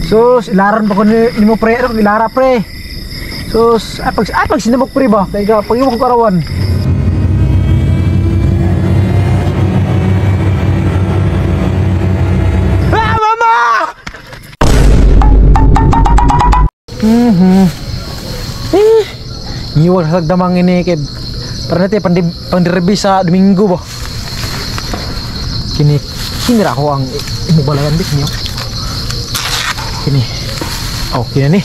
Sus, ilaran pa ko ni mo pre, ano ilara pre. Sus, ay pag sinamok pre ba? Kay pag imo ko karawan. Ah, mama! Eh, ngiwag sa damang ini kay para natin pandirbi sa Domingo ba. Kini kini ra ako ang imo balayan bit niyo. Kini. Oh, kini ni.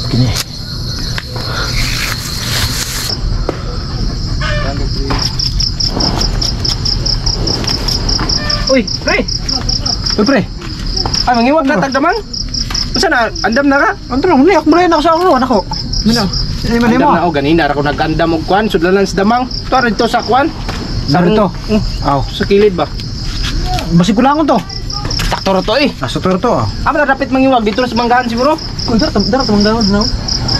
Kini. Uy, pre. Uy, pre. Ay, mangiwag na tagdamang. Unsa na? Andam na ka? Andam na, ako muna ako sa ako, anak ko. Muna. Andam na ako ganina ra ko nag-andam og kwan, sudlanan sa damang. To rito sa kwan. Sa rito. Aw, sa kilid ba? Basig kulangon to. Sakto ra to eh. Ah, sakto ra to ah. Amo na dapat mangiwag dito sa manggahan siguro. Kung dara dara sa manggahan no.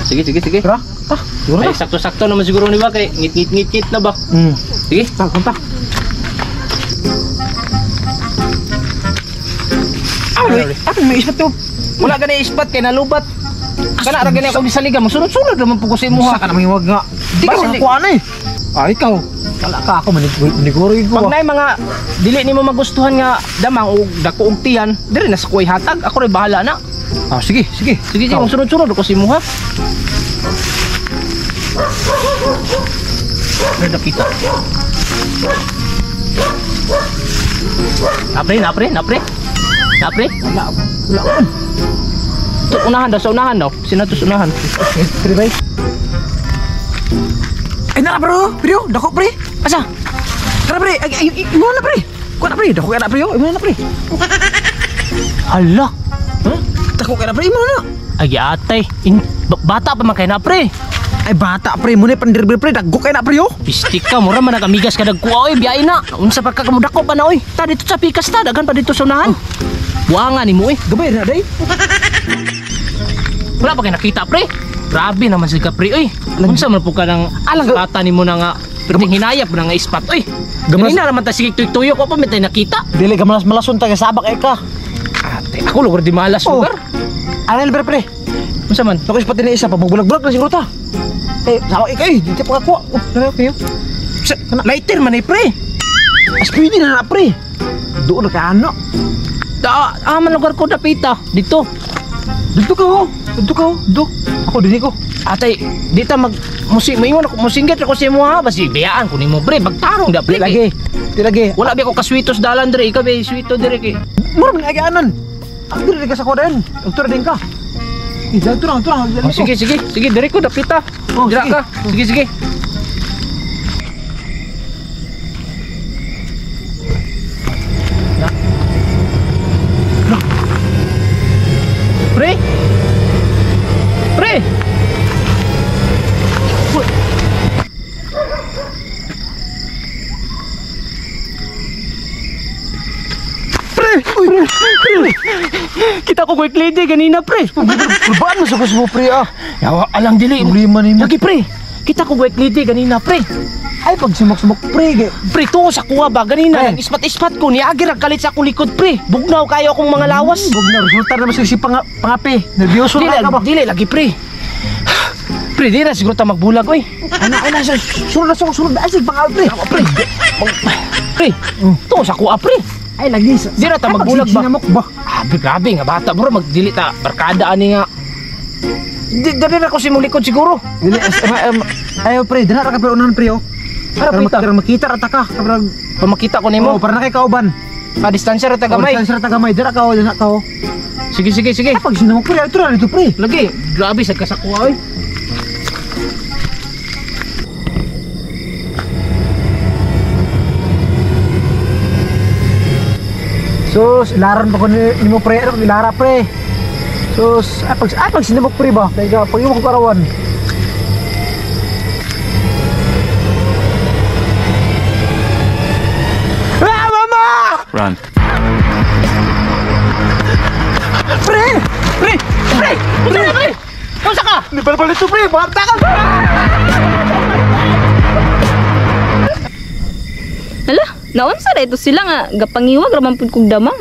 Sige, sige, sige. Tara. Ta. Siguro ta. Ay, sakto-sakto naman siguro ni ba kay ngit-ngit-ngit na ba? Sige, ta, kunta. Ah, may ispat to. Wala gani ispat kay nalubat. Kana ra gani ako gisaligan, mosunod-sunod naman pud ko sa imuha. Sa ka na mangiwag nga. Di ka makakuha na eh. Ah, ikaw. Wala ka ako maniguro ko. Pag naay mga dili nimo magustuhan nga damang og dako og tiyan, diri na sa kuy hatag, ako ray bahala na. Ah, sige, sige. Sige, sige, sunod-sunod ako sa imuha. Pre, nakita. Napre, napre, napre. Napre? Wala, wala man. Ito, unahan daw, sa unahan daw. Sino to sa unahan? Pre, bay. Ay, nara bro, pre, dako pre. Asa? Tara pre, ay, ay, imo na pre. Kuha na pre, dako kay na pre, imo na pre. Hala. Huh? Dako kay na pre, imo na. Ay, atay. Bata pa man kay na pre. Ay, bata pre, mo na pandirbe pre, dagko kay na pre yo. Pistik ka, mura man nagamigas ka dagkuha oy, biyahe na. Unsa pa ka kamo dako pa na oy. Ta dito sa pikas ta, daghan pa dito sa unahan. Oh. Buanga nimo oy. Gabay na day. Wala pa kay nakita pre. Grabe naman si ka pre oy. Unsa man po ka nang Alang bata nimo na nga perting hinayap na nga ispat oy. Ganina naman ta sige tuyok ko pa may tay nakita. Dili ka malas malason ta kay sabak ay ka. Ate, ako lugar di malas oh. lugar. Ano pre pre? Unsa man? Ako ispat ni isa pa magbulag-bulag na siguro ta. Eh, sabak ikay, di ta pakakuha. Oh, dali kayo. Lighter man eh pre. As pwede na na pre. Doon na ka ano. Da, ah, man lugar ko dapita dito. Dito ka oh. Dito ka oh. Do. Ako dinhi ko. Atay, di ta mag musing maingon ako musinggit ako sa imo ha, basi biyaan ko nimo pre, bagtarong da pre. Di lagi. Di lagi. Wala bi ako kaswitos dalan dire, ikaw bi swito dire kay. Mura man agaanan. Ang dire ka sa koden. Ang din ka. Eh, dito lang, dito lang. Oh, sige, sige. Sige, dire ko dapita. Oh, dira sige. Ka. Sige, sige. Na. Pre. Pre. Pre! Uy, pre! Kita ko quick lady ganina pre. Kurbaan mo sa gusto mo pre ah. Yawa alang dili. Problema nimo. Lagi pre. Kita ko quick lady ganina pre. Ay pag sumok-sumok pre. Pre tuo sa kuha ba ganina Pre. nag ispat-ispat ko niagi ra kalit sa akong likod pre. Bugnaw kayo akong mga lawas. Bugnaw resulta naman si pangape. Nervyoso Dili na ka ba? dili lagi pre. Pre di ra siguro ta magbulag oy. Ana ana sa sunod na sunod ay sig pangape pre. Pre. Pre. Tuo sa kuha pre. Ay lagi sa. Di ra ta magbulag ba? Sinamok ba? Ah, grabe nga bata bro magdili ta barkada ani nga. Dili ra ko si mong likod siguro. Dili ayo pre, dina ra ka pero unahan pre oh. Para Para makita ra ta ka. Para pamakita ko nimo. Oh, para na kay kauban. Pa distansya ra ta gamay. Distansya ra ta gamay. Dira ka oh, dina ka oh. Sige sige sige. Ay, pag sinamok pre, ito ra dito pre. Lagi, grabe sa kasakuha oy. Sus, ilaran pa ko nimo pre, ano ilara pre. Sus, ay pag sinamok pre ba? Kay pag imo ko karawan. Ah, mama! Run. Pre! Pre! Pre! Unsa ka pre? Unsa ka? Di pala pala ito pre, bata ka! Hala, naunsa ra ito sila nga gapangiwag ra man pud kog damang.